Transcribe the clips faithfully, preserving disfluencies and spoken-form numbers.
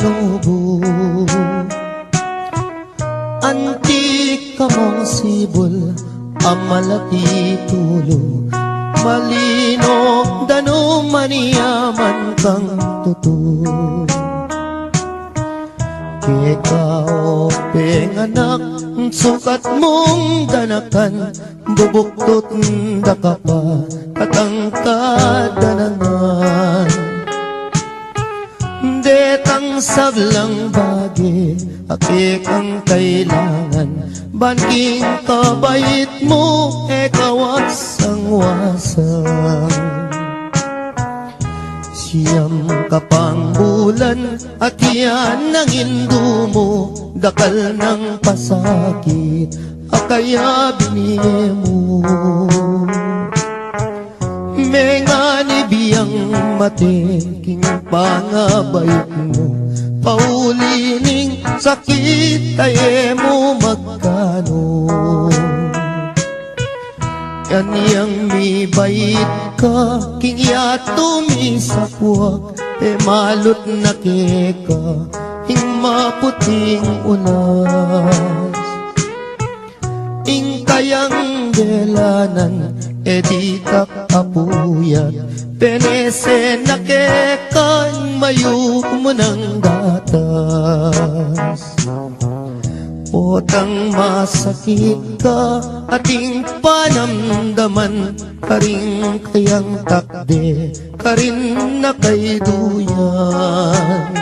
nubu. Anti ka mung sibul a malati tulu, malino danum a niyaman kang tutu. Keka o penganak, sukat mung ganakan, bubuktut da ka pa, katangkad da naman. Detang sablang bage a kekang kailangan, ban king kabait mu e ka wasang-wasang. Siyam ka pang bulan, at yan ang indu mu, dakal nang pasakit a kaya binie mu. Menganib yang mate king pangabait mu, pauli ning sakit a e mu magkanu. Anyang mibait ka king yatu misakwak, e malut na keka ing maputing unas. Ing kayang delanan e ditak apuyat, penese na keka ing mayumu nang gatas. Potang masakit ka, ating panamdaman, karing kayang takde, karin na kay duyan.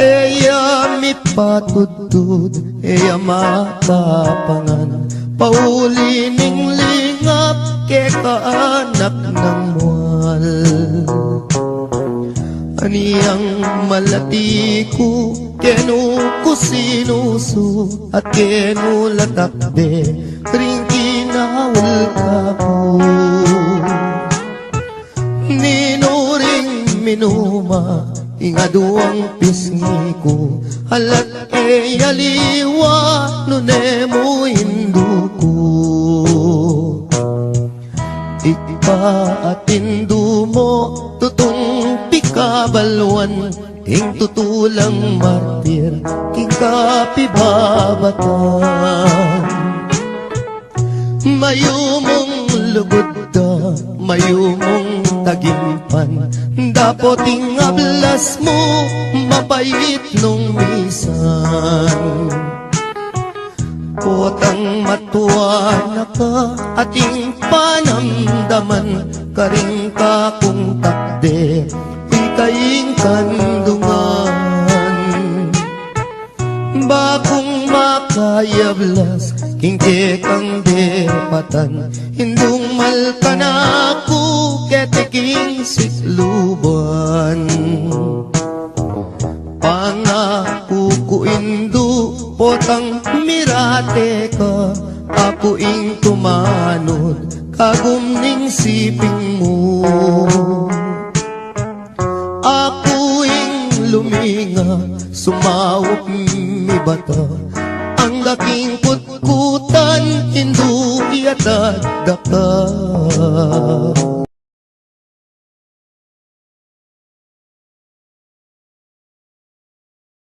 E ya mipatudtud, e ya makapangan, pauli ning lingap keka anak nang mual. Anyang malati ku, kenu ku sinusu, at kenu la takde ring kinaul kaku. Ninu ring minuma ing aduang pisngi ku, alat e aliwa nune mu indu ku. Ika at indu mu tutung pikabaluan, ing tutu lang martir king kapibabatan. Mayumung lugud da, mayumung tagimpan, dapot ing ablas mu mabait nung misan. Potang matua na ka, ating panamdaman, karing kakung takde, ika ing kandungan. Bakung makayablas king kekang depatan, indung mal ka na ku keti king sikluban. Pangaku ku indu, potang mirate ka, aku ing tumanud kagum ning siping mu. Aku ing luminga, sumaup mibata, angga king kutkutan, indu, iatad da ka.